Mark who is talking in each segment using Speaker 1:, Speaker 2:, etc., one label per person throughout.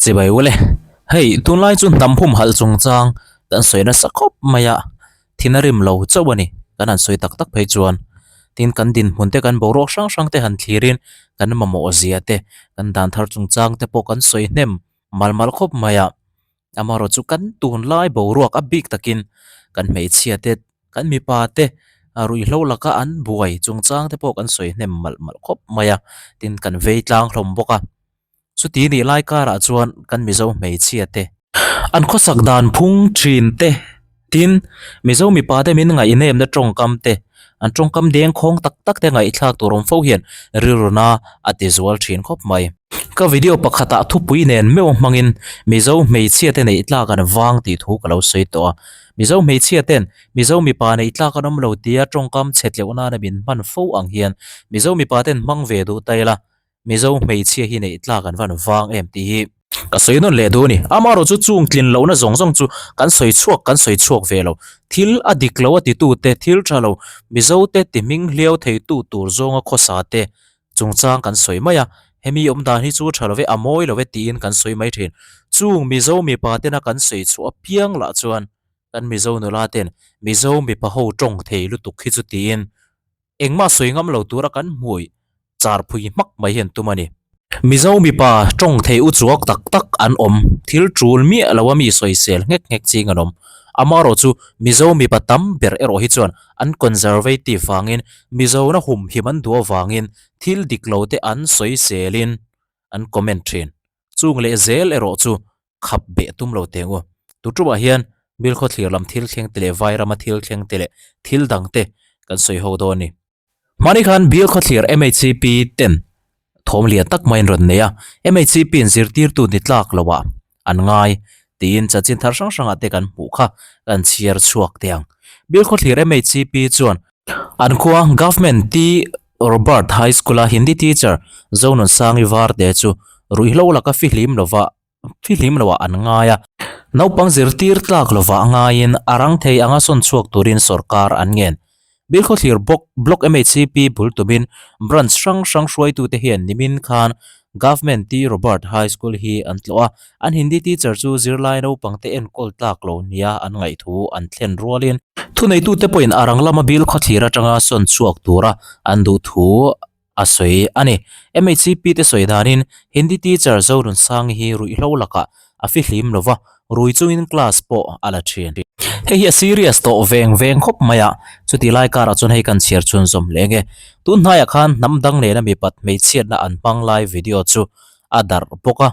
Speaker 1: Chibai ule, hei tunlai chu hnam humhalh chungchang kan sawi nasa khawp mai a, thin a rim lo chauh a ni kan han sawi tak tak phei chuan. Tin kan dinhmun te kan boruak hrang hrang te han thlirin kan mamawh zia te kan dan thar chungchang te pawh kan sawi hnem mal mal khawp mai a. Amaherawh chu kan tunlai boruak a bik takin kan hmeichhia te kan mipa te ruihhlo laka an buai chungchang te pawh kan sawi hnem malh malh khawp mai a, tin kan vei tlang hlawm bawk a. Chuti nih lai karah chuan kan Mizo hmeichhia te an khawsak dan phung thin te tin Mizo mipa te min ngaihnepna tawngkam te an tawngkam deng khawng tak tak te ngaihthlak tur awm fo hian rilruna a ti zual thin khawp mai. Ka video pakhatah thupui nen meuh hmangin Mizo hmeichhia te neih tlak an vang tih thu ka lo sawi tawh a. Mizo hmeichhia ten Mizo mipa neih tlak an awm lo tia tawngkam chhe tleuh nana min hman fo ang hian Mizo mipa ten hmang ve duh ta ila Mizo hmeichhia hi neih tlak an van vang em tih hi ka sawi nawn leh duh a ni. Amaherawh chu chung tlin lohna zawng zawng chu kan sawi chhuak kan sawi chhuak ve lo. Thil a dik lo a titu te, thil tha lo Mizo te ti hming hliau theitu tur zawnga khawsa te chungchang kan sawi mai a. Hemi awmdan hi chu tha lo ve, a mawi lo ve tiin kan sawi mai thin. Chung Mizo mipa tena kan sawi chhuah apiang lah chuan kan Mizo nula ten Mizo mipa ho tawng thei lutuk hi chu tiin Engmah sawi ngam lo tura kan hmui char phui hmak mai hian tum a ni. Mizo mipa tawng thei u chuak tak tak an awm, thil tul miah lo a mi sawisel nghek nghek ching an awm. Amaherawh chu Mizo mipa tam ber erawh hi chuan an conservative vangin Mizona humhim an duh avangin thil dik lo te an sawiselin an comment thin. Chung leh zel erawh chu khap beh tum lo teng u. Tuṭumah hian Bilkhawthlir lam thil thleng te leh Vairama thil thleng te leh thil dang te kan sawi ho dawn a ni. Hmani khan Bilkhawthlir MHCP ten thawm lian tak maiin rawn nei a, MHCP in zirtirtu ni tlak loah an ngai tiin chanchin thar hrang hrangah te kan hmuh kha kan chhiar chhuak teh ang. Bilkhawthlir MHCP chuan an khua Government T Robert High School-a Hindi teacher Zonunsangi Varte chu ruihhlo laka fihlim lova Thihlim loah an ngai a, naupang zirtir tlak lovah ngaiin a rang thei anga sawn chhuak turin sawrkar an ngen. Bilkhawthlir bawk Block MHCP bul tumin branch hrang hrang hruaitute hian nimin khan Government T Robert High School hi an tlawh a, an Hindi teacher chu zirlai naupangte enkawl tlak lo nia an ngaih thu an thlen rualin thuneitute pawhin a rang lama Bilkhawthlir atanga sawn chhuak tura an duh thu a sawi a ni. MHCP te sawi danin Hindi teacher Zorunsangi hi ruihhlo lakah a fihlim lo va, rui chungin class pawh a la thin. Hei hi a serious tawh veng veng khawp mai a, chuti lai karah chuan hei kan chhiar chhun zawm hle nge. Tun hnaiah khan hnam dang nena mipat hmeichhiatna an hmang lai video chu a darh bawk a.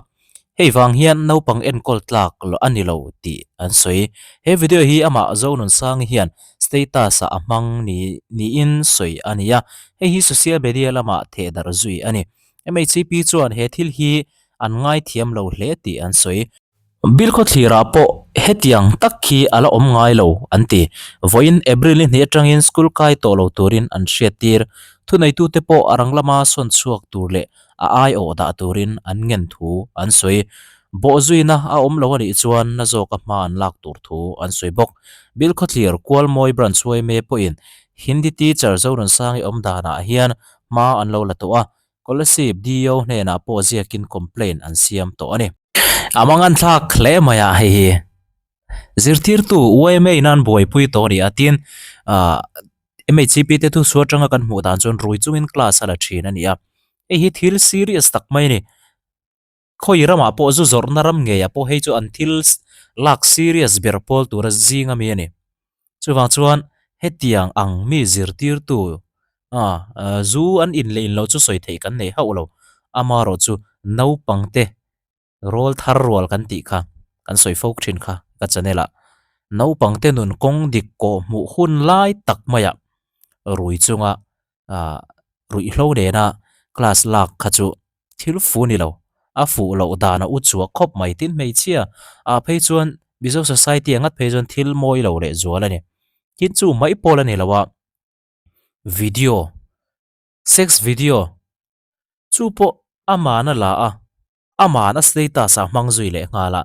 Speaker 1: Hei vang hian naupang enkawl tlak loh a ni lo tih an sawi. He video hi amah Zonunsangi hian status ah a hmang ni niin sawi a ni a, hei hi social media lamah thehdarh zui a ni. MHCP chuan he thil hi an ngaithiam lo hle tih an sawi. Bilkhawthlirah pawh hetiang tak hi a la awm ngai lo an ti. Vawiin April ni hnih atangin school kai tawh lo turin an hriattir. Thuneitute pawh a rang lama sawn chhuak tur leh a aiawh dah turin an ngen thu an sawi. Bawhzuina a awm lo a nih chuan na zawka hma an lak tur thu an sawi bawk. Bilkhawthlir Kualmawi Branch yma pawhin Hindi teacher Zorunsangi awm danah hian hma an lo la tawh a, Kolasib DO hnenah pawh ziakin complaint an siam tawh a ni. A mangan thlak hle mai a hei hi. Zirtirtu yma in an buaipui tawh a ni a tin ah MHCP te thu sual atanga kan hmuh dan chuan rui chungin class a la thin a ni a, hei hi thil serious tak mai a ni. Khawi ramah pawh zu zawrhna ram ngeiah pawh hei chu an thil lak serious ber pawl tura zing ami a ni. Chuvang chuan hetiang ang mi zirtirtu ah zu an in leh in loh chu sawi theih kan nei hauh lo, amaherawh chu naupang te Rawl thar rual kan tih kha kan sawi fo thin kha ka channel ah naupang te nun kawng dik kawh hmuh hun lai tak maiah rui chunga ah ruihhlo nena class lak kha chu thil fu ni lo a fuh loh dan a u chhuah khawp mai tin hmeichhia ah phei chuan Mizo society ah ngat phei chuan thil mawi lo leh zual a ni tin chu mai pawl a ni lo a video sex video Chu pawh aman a la a, aman a status ah hmang zui leh nghal a.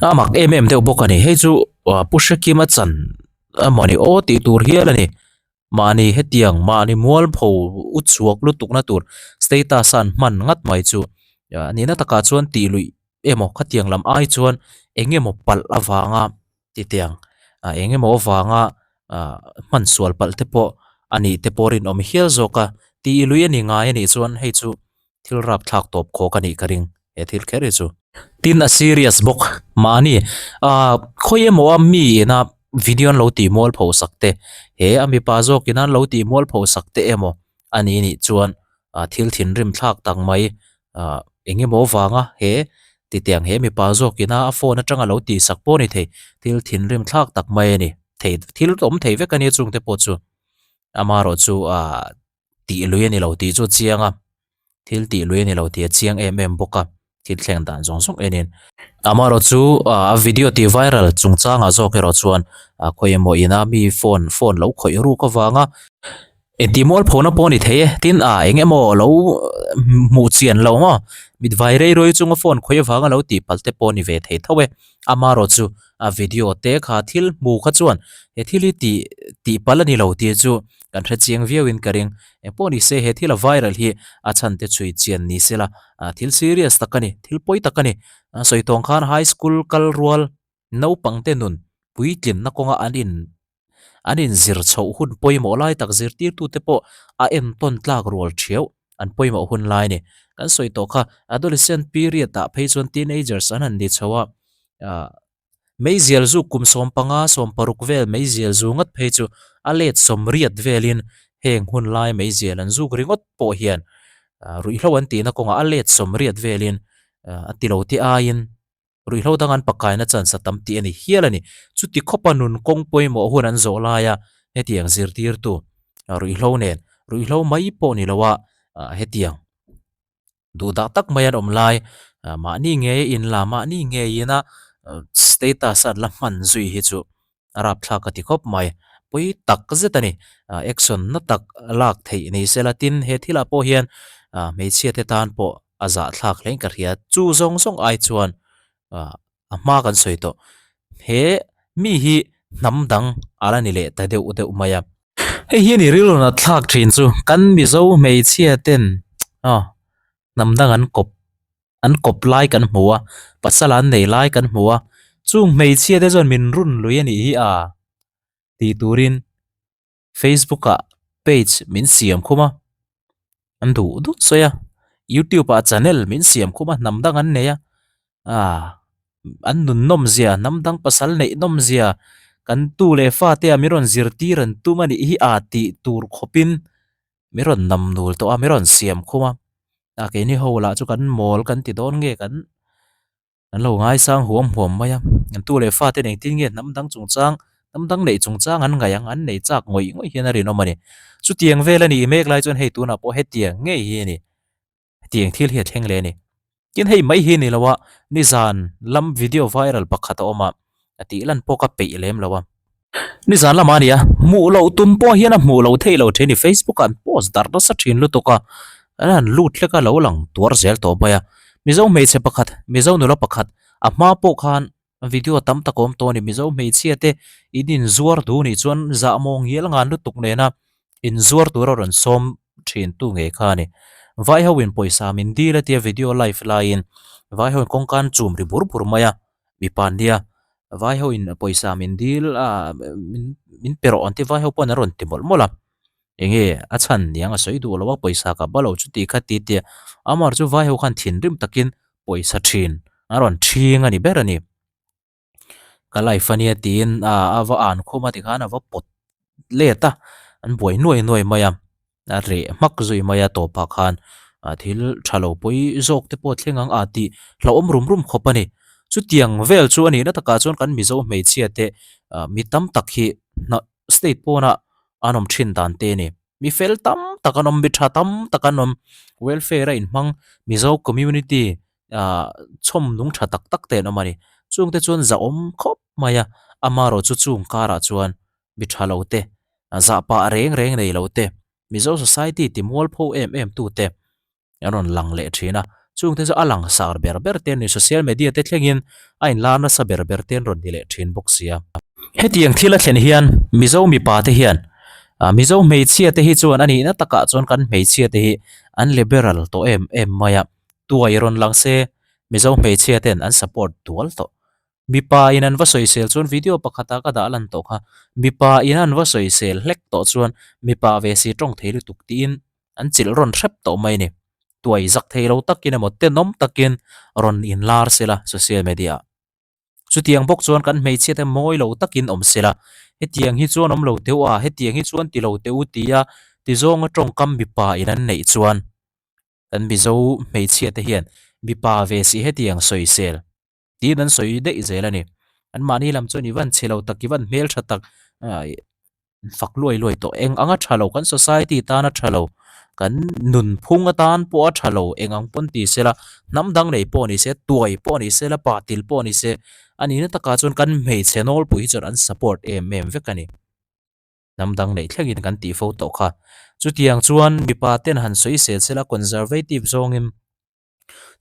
Speaker 1: A mak em em deuh bawk a ni, hei chu Pu Hrekima chan emaw ni aw tih tur hial a ni. Mahni hetiang mahni mualpho u chhuak lutukna tur status a an hman ngat mai chu nihna takah chuan tih luih. emaw khatiang lam ai chuan eng emaw palh avanga titiang ah eng emaw avanga ah hman sual palh te pawh a nih te pawh rinawm hial zawk a tih lui a ni ngai a nih chuan hei chu thil rapthlak tawp khawk a nih ka ring he thil kher hi chu. Tin a serious bawk mahni ah khawi emaw a mi ina video an lo tih mual pho sak te he a mipa zawk in an lo tih mual pho sak te emaw a ni nih chuan ah thil thinrim thlak tak mai ah eng emaw vanga he titiang he mipa zawk ina a phone atanga lo tih sak pawh a ni thei thil thinrim thlak tak mai a ni thei thil awm thei vek a nia chung te pawh chu amaherawh chu ah tih lui a ni lo tih chu a chiang a thil tih lui a ni lo tih a chiang em em bawk a thil thleng dan zawng zawng enin amaherawh chu ah a video tih viral chungchangah zawk erawh chuan ah khawi emaw ina mi phone phone lo khawih ruk avanga Engti mual phona pawh a ni thei e, tin ah eng emaw lo hmuh chian lo maw mit vai rei ruai chunga phone khawih avanga lo tih palh te pawh a ni ve thei tho e. Amaherawh chu a video te kha thil hmu kha chuan he thil hi tih tih palh a ni lo tih chu kan hre chiang viau in ka ring. Eng pawh ni se he thil a viral hi a chhan te chhui chian ni se la, thil serious tak a ni, thil pawi tak a ni. Sawi tawng khan high school kal rual naupangte nun puitlinna kawnga an in an inzir chhoh hun pawimawh lai tak zirtirtute pawh a entawn tlak rual thiau an pawimawh hun lai a ni. Kan sawi tawh kha adolescent period ah phei chuan teenagers an han ni chho a, ah meizial zuk kum 15 16 vel meizial zu ngat phei chu a let sawmriat velin heng hun lai meizial an zuk ringawt pawh hian ah ruihhlo an tihna kawngah a let sawmriat velin ah a tilo te aiin Ruihhlo dang an pakaina chance a tam tih a ni hial a ni. Chuti khawpa nun kawng pawimawh hun an zawh laia hetiang zirtirtu ruihhlo nen ruihhlo mai pawh ni loa hetiang duhdah tak mai an awm lai mahni ngei inla mahni ngeiin a status a an la hman zui hi chu a rapthlak a ti khawp mai. Pawi tak zet a ni. Action na tak lak theih ni sela tin he thilah pawh hian hmeichhia te tan pawh a zahthlak hle in ka hria. Chu zawng zawng ai chuan a hma kan sawi tawh. He mi hi hnam dang a la ni leh ta deuh deuh mai a. Hei hi a ni rilru nat thlak thin chu kan Mizo hmeichhia ten hnam dang an kawp an kawp lai kan hmu a, pasal an nei lai kan hmu a, chung hmeichhia te chuan min run lui a nih hi a tih turin Facebook ah page min siam khum a, an duh duh sawi a, YouTube ah channel min siam khum a hnam dang an nei a, ah an nun nawm zia hnam dang pasal neih nawm zia kan tu leh fate ah min rawn zirtir an tum a nih hi a tih tur khawpin min rawn nam nul tawh a min rawn siam khum a a keini ho lah chu kan mawl kan ti dawn nge kan an lo ngaisang huam huam mai a an tu leh fate engtin nge hnam dang chungchang hnam dang neih chungchang an ngaih ang an nei chak ngawih ngawih hian a rinawm a ni chutiang vel a nih mek lai chuan hei tunah pawh hetiang ngei hi a ni. Hetiang thil hi a thleng leh a ni. Tin hei mai hi a ni lo a, nizan lam video viral pakhat a awm a, a tih lan pawh ka peih lem lo a. Nizan lamah a ni a, hmuh loh tum pawh hian a hmuh loh theih lo thin a ni. Facebook ah an post darh nasa thin lutuk a, an han lut hlek a lo lang tuar zel tawh mai a. Mizo hmeichhe pakhat, Mizo nula pakhat a hma pawh khan Video tam tak awm tawh a ni. Mizo hmeichhia te in inzuar duh nih chuan zahmawh ngial ngan lutuk nena inzuar tura rawn sawm thin tu ngei kha a ni. Vai ho in pawisa min dil a tia video live laiin vai ho in kawngka an chum ri bur bur mai a, mipa an nia. Vai ho in pawisa min dil a min pe rawh an ti vai ho pawh an rawn ti mawlh mawlh a. Enge a chhan niang a sawi duh lo a pawisa ka ba lo chuti kha ti tia Amar chu vai ho khan thinrim takin pawisa thin a rawn thing a ni ber a ni. Ka life a nia tiin a a va an khum a tikhan a va pawt let a an buai nuai nuai mai a a reh hmak zui mai a tawpah khan thil tha lo pawi zawk te pawh a thleng ang a tih hlauhawm rum rum khawp a ni. Chutiang vel chu a nihna takah chuan kan Mizo hmeichhia te mi tam tak hi hnah state pawnah an awm thin dan te a ni. Mi fel tam tak an awm, mi tha tam tak an awm, welfare a inhmang Mizo community ah chhawm nung tha tak tak te an awm a ni. Chungte chuan zahawm khawp mai a, amaherawh chu chung karah chuan mi tha lo te, zahpah reng reng nei lo te, Mizo society ti mualpho em em tu te an rawn lang leh thin a, chungte chu a langsar ber ber te an ni, social media te thlengin a inlar nasa ber ber te an rawn ni leh thin bawk sia. Hetiang thil a thlen hian Mizo mipa te hian ah Mizo hmeichhia te hi chuan a nihna takah chuan kan hmeichhia te hi an liberal tawh em em mai a, tuai rawn lang se. Mizo hmeichhia ten an support dual tawh. Mipa in an va sawisel chuan video pakhatah ka dah lan tawh kha. Mipa in an va sawisel hlek tawh chuan mipa ve si tawng thei lutuk tiin an chilh rawn hrep tawh mai a ni. Tuai zak thei lo takin emaw tenawm takin rawn inlar sela social media ah. Chutiang bawk chuan kan hmeichhia te mawi lo takin awm sela, hetiang hi chuan awm lo teh u a, hetiang hi chuan ti lo teh u tia tizawnga tawngkam mipa in an neih chuan kan Mizo hmeichhia te hian mipa ve si hetiang sawisel tiin an sawi daih zel a ni. Anmahni lam chuan i van chhe lo tak, i van hmeltha tak fak luai luai tawh. Eng anga tha lo, kan society tana tha lo, kan nunphung atan pawh a tha lo, eng ang pawn ti sela, hnam dang nei pawh ni se, tuai pawh ni sela, pa til pawh ni se, a nihna takah chuan kan hmeichhe nawlpui hi chuan an support em em vek a ni. Hnam dang neih thlengin kan tih fo tawh kha. Chutiang chuan mipa ten han sawi sel sela conservative zawngin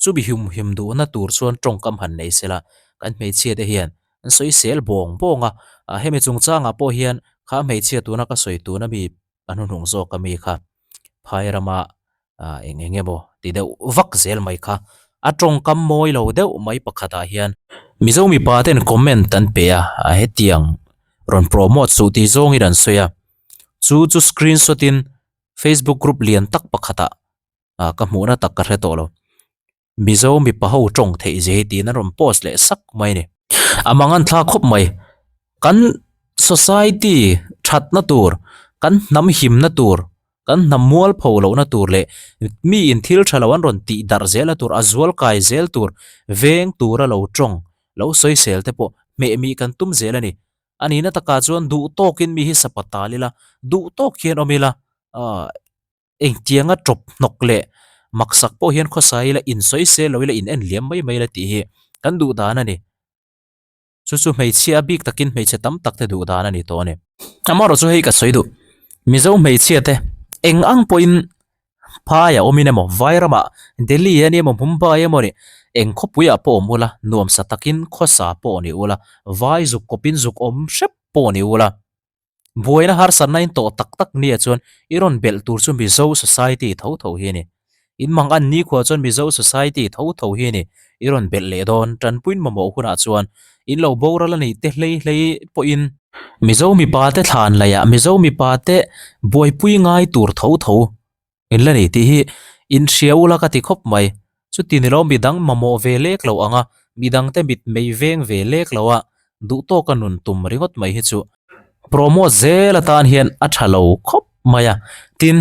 Speaker 1: Chumi hum him duhna tur chuan tawngkam han nei sela, kan hmeichhia te hian an sawi sel bawng bawng a, hemi chungchangah pawh hian kha hmeichhia tuna ka sawi tuna mi a hnuhnung zawk ami kha phai rama eng eng emaw ti deuh vak zel mai kha a tawngkam mawi lo deuh mai pakhatah hian Mizo mipa ten comment an pe a, hetiang rawn promote suh tih zawngin an sawi a, chu chu screenshot in Facebook group lian tak pakhatah ah ka hmuhna tak ka hre tawh lo. Mizo mipa ho tawng theih zia hi tiin an rawn post leh sak mai a ni. A mang an thlak khawp mai. Kan society thatna tur, kan hnam himna tur, kan hnam mualpho lohna tur leh mi in thil tha lo an rawn tih darh zelna tur, a zual kai zel tur, veng tura lo tawng, lo sawisel te pawh hmehmih kan tum zel a ni. A nihna takah chuan duh tawkin mi hi sapa tal ila, duh tawk hian awm ila, ah. Engtianga tawp hnawk leh maksak pawh hian khawsa ila insawi se lo ila in en liam mai mai la tih hi kan duh dan a ni. Chu chu hmeichhia a bik takin hmeichhe tam tak te duh dan a ni tawh a ni. Amaherawh chu hei ka sawi duh, Mizo hmeichhia te eng ang pawhin phai a awmin emaw Vairamah Delhi a ni emaw Mumbai emaw ni eng khawpuiah pawh awm ula nuamsa takin khawsa pawh ni ula vai zuk kawpin zuk awm hrep pawh ni ula. Buaina harsatna in tawh tak tak nia chuan i rawn belh tur chu Mizo society tho tho hi a ni. In mang an nikhua chuan Mizo society tho tho hi a ni i rawn belh leh dawn. Tanpuiin mamawh hunah chuan in lo boral a nih te hlei hlei pawhin Mizo mipa te thlan laihah Mizo mipa te buaipui ngai tur tho tho In la nei tih hi in hria ula ka ti khawp mai. Chuti ni lo midang mamawh ve lek lo ang a, midangte mit mei veng ve lek lo a, duh tawka nun tum ringawt mai hi chu promote zel atan hian a tha lo khawp mai a. Tin,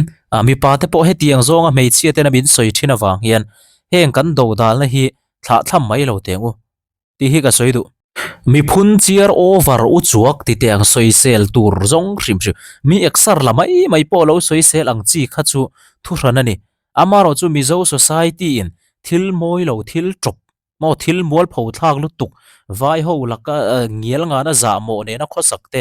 Speaker 1: mipa te pawh hetiang zawnga hmeichhia tena min sawi thin avang hian heng kan dodalna hi thlah thlam mai lo teng u. Tih hi ka sawi duh. Mi phun chiar over u chuak ti teh ang sawisel tur zawng hrim hrim. Mi exer la mai mai pawh lo sawisel ang chi kha chu thuhran a ni. Amaherawh chu Mizo society in thil mawi lo thil tawp maw thil mualpho thlak lutuk vai ho laka ngial ngana zahmawh nena khawsak te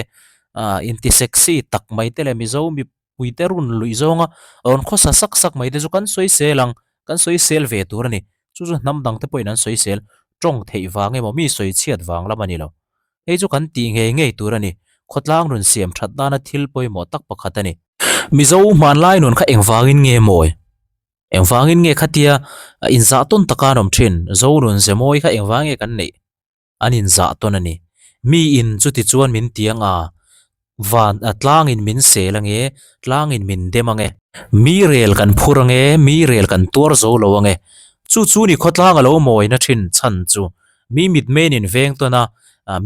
Speaker 1: inti sexy tak mai te leh Mizo mi Puite run luih zawnga rawn khawsa sak sak mai te chu kan sawisel ang, kan sawisel ve tur a ni. Chu chu hnam dang te pawhin an sawisel tawng theih vang emaw mi sawi chhiat vang lam a ni lo. Hei chu kan tih ngei ngei tur a ni. Khawtlang run siam that nana thil pawimawh tak pakhat a ni. Mizo hmanlai nun kha engvangin nge mawi? Engvangin nge khatia inzah tawn taka an awm thin? Zo nun ze mawi kha engvang nge kan neih? an inzah tawn a ni. Mi in chuti chuan min ti ang a, van a tlangin min sel ange, tlangin min dem ange. Mi rel kan phur ange, mi rel kan tuar zo lo ange. Chu chu ni khawtlang a lo mawina thin chhan chu. Mi mitmen in veng tawn a,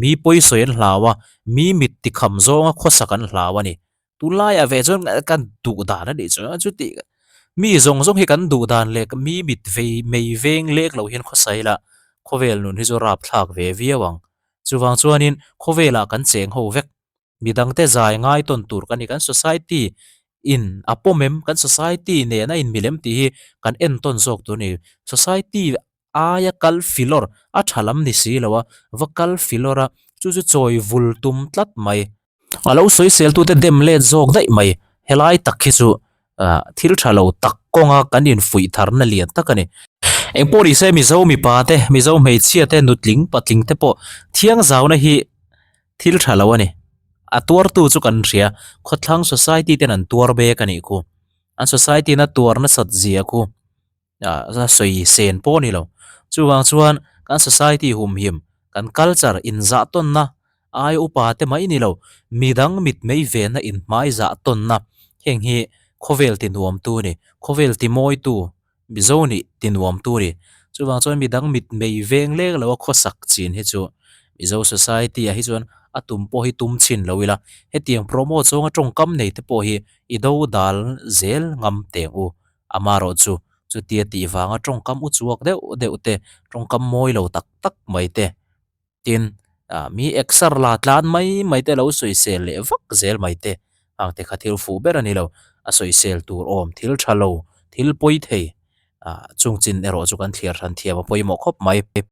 Speaker 1: mi pawisawi an hlau a, mi mit tikham zawnga khawsak an hlau a ni. Tunlaiah ve chuan kan duh dan a nih chuan chuti mi zawng zawng hi kan duh dan leh mi mit vei mei veng lek loh hian khawsa ila khawvel nun hi chu rap thlak ve viau ang. Chuvang chuanin khawvelah kan cheng ho vek midangte zai ngai tawn tur kan ni kan society in a pawm em kan society nen a inmilem tih hi kan entawn zawk tur a ni. Society aia kal filawr a tha lam ni si lo a va kal filawr a chu chu chawi vul tum tlat mai. A lo sawisel tute dem let zawk daih mai. Helai tak hi chu thil tha lo tak kawnga kan infuih tharna lian tak a ni. Engpawh ni se Mizo mipa te, Mizo hmeichhia te, nutling patling te pawh thiang zauna hi thil tha lo a ni. A tuartu chu kan hria, khawthlang society ten an tuar bek a nih khu. An society in a tuar nasat zia khu. a sawi sen pawh a ni lo. Chuvang chuan kan society humhim, kan culture inzah tawnna ai upa te mai ni lo, midang mitmei vena inhmai zah tawnna heng hi khawvel ti nuamtu a ni, khawvel ti mawitu Mizo nih ti nuamtu a ni. Chuvang chuan midang mitmei veng lek lo a khawsak chin hi chu Mizo society ah hi chuan a tum pawh hi tum chhin lo ila, hetiang promote zawnga tawngkam nei te pawh hi i do dal zel ngam teng u. Amaherawh chu chutia tih vanga tawngkam u chuak deuh deuh te, tawngkam mawi lo tak tak mai te, Tin, mi exer la tlan mai mai te lo sawisel leh vak zel mai te ang te kha thil fuh ber a ni lo. A sawisel tur awm thil tha lo, thil pawi thei chung chin erawh chu kan thliar hran thiam a pawimawh khawp mai.